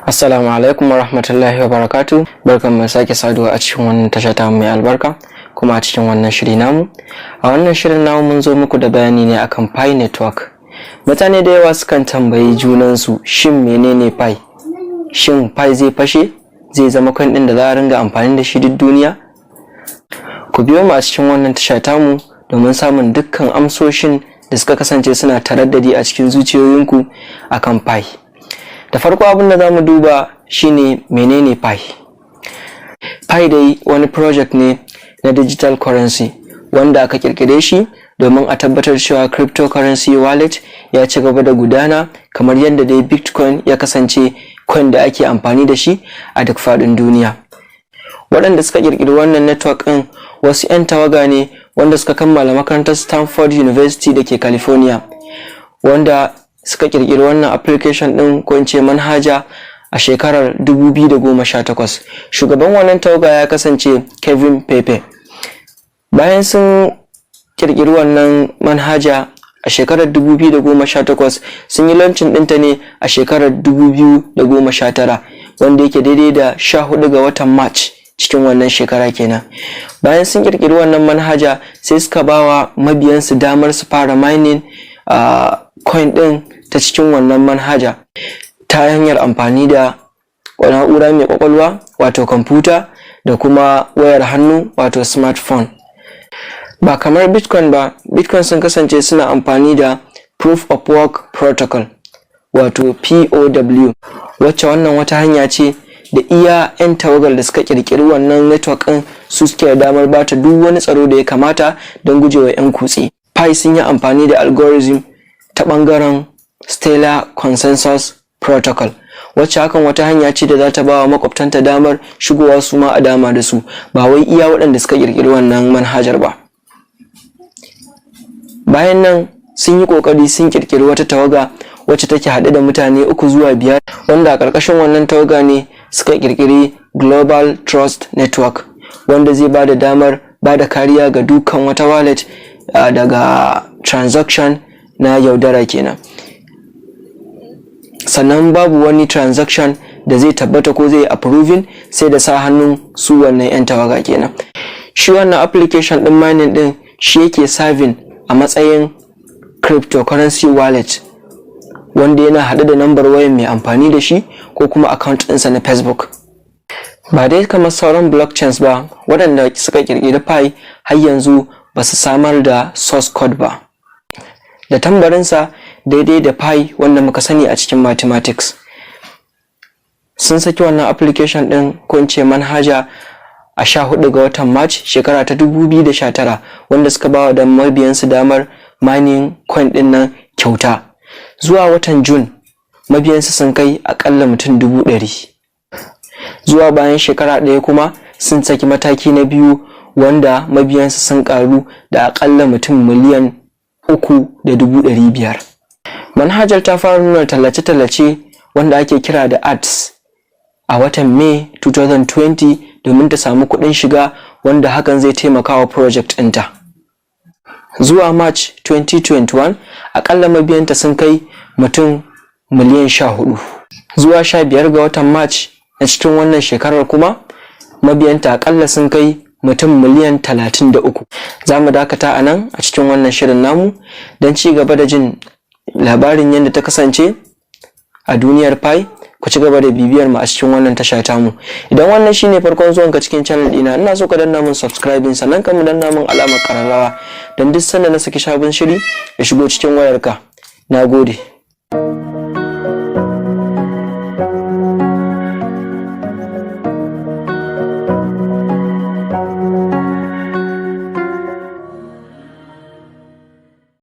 Assalamu alaikum wa rahmatullahi wa barakatu. Barkan mu sake saduwa a cikin wannan tasha ta mai albarka, kuma a cikin wannan shiri namu. A wannan shirin namu mun zo muku da bayani ne akan Pi Network. Mutane da yawa sukan tambayi junansu, shin menene Pi? Shin Pi zai fashe? Zai zama coin din da za a ringa amfani da shi duk duniya? Ku biyo mu a cikin wannan tasha tamu domin samun dukkan amsoshin da suka kasance suna taraddadi a cikin zuciyoyinku akan Pi. Da farko, abin da za mu duba shine menene Pi. Pi dai wani project ne na digital currency wanda aka kirkire shi domin a tabbatar cewa cryptocurrency wallet ya ci gaba da gudana, kamar yadda dai Bitcoin ya kasance coin da ake amfani da shi a duk faɗin duniya. Waɗanda suka kirkiri wannan network ɗin wasu 'yan tawaga ne wanda suka kammala makarantar Stanford University da ke California, wanda suka kirkiri wannan application ɗin, ko in ce manhaja, a shekarar 2018. Shugaban wannan tawaga ya kasance Kevin Pepe. Bayan sun kirkiri wannan manhaja a shekarar 2018, sun yi launching ɗinta ne a shekarar 2019, wanda yake daidai da 14 ga watan March cikin wannan shekara kenan. Bayan sun kirkiri wannan manhaja, sai suka bawa mabiyansu damar su fara mining coin ɗin ta cikin wannan manhaja ta hanyar amfani da na'ura mai kwakwalwa, wato kwamfuta, da kuma wayar hannu, wato smartphone. Ba kamar Bitcoin ba, Bitcoin sun kasance suna amfani da proof of work protocol, wato POW, wacce wannan wata hanya ce da iya 'yan tawagar da suka kirkiri wannan network ɗin su suke da damar bata duk wani tsaro da ya kamata don gujewa 'yan kutse. Pi sun yi amfani da algorithm ta ɓangaren Stellar Consensus Protocol, wacce hakan wata hanya ce da za ta ba wa makwabtanta damar shigowa su ma a dama da su, ba wai iya waɗanda suka kirkiri wannan manhajar ba. Bayan nan sun yi ƙoƙari sun kirkiri wata tawaga wacce take haɗe da mutane uku zuwa biyar, wanda a ƙarƙashin wannan tawaga ne suka kirkiri Global Trust Network, wanda zai ba da damar ba da kariya ga dukkan wata wallet daga transaction na yaudara kenan. Sannan babu wani transaction da zai tabbata ko zai approving sai da sa hannun su wannan 'yan tawaga kenan. Shi wannan application din mining din shi yake serving a matsayin cryptocurrency wallet, wanda yana haɗe da nambar wayan mai amfani da shi ko kuma account ɗinsa na Facebook. Ba dai kamar sauran blockchains ba, waɗanda suka ƙirƙiri Pi har yanzu ba su samar da source code ba da tambarinsa daidai da pi wanda muka sani a cikin mathematics. Sun saki wannan application ɗin, ko in ce manhaja, a 14 ga watan March shekara ta 2019, wanda suka ba wa da mabiyansu damar mining coin ɗin nan kyauta. Zuwa watan June mabiyansu sun kai akalla mutum 100,000. Zuwa bayan shekara ɗaya kuma sun saki mataki na biyu, wanda mabiyansu sun karu da akalla mutum 3,500,000. Manhajar ta fara nuna tallace-tallace wanda ake kira da ads a watan May 2020 domin ta samu kuɗin shiga, wanda hakan zai taimaka wa project ɗinta. Zuwa March 2021 akalla mabiyanta sun kai mutum miliyan 14. Zuwa 15 ga watan March na cikin wannan shekarar kuma mabiyanta akalla sun kai mutum miliyan 33. Za mu dakata a nan a cikin wannan shirin namu. Don ci gaba da jin labarin yadda ta kasance a duniyar Pi, ku ci gaba da bibiyar mu a cikin wannan tasha tamu. Idan wannan shine farkon zuwanka cikin channel dina, ina so ka danna mun subscribing, sannan ka mu danna mun alamar kararrawa don duk sanda na saki sabon shiri ya shigo cikin wayarka. Nagode.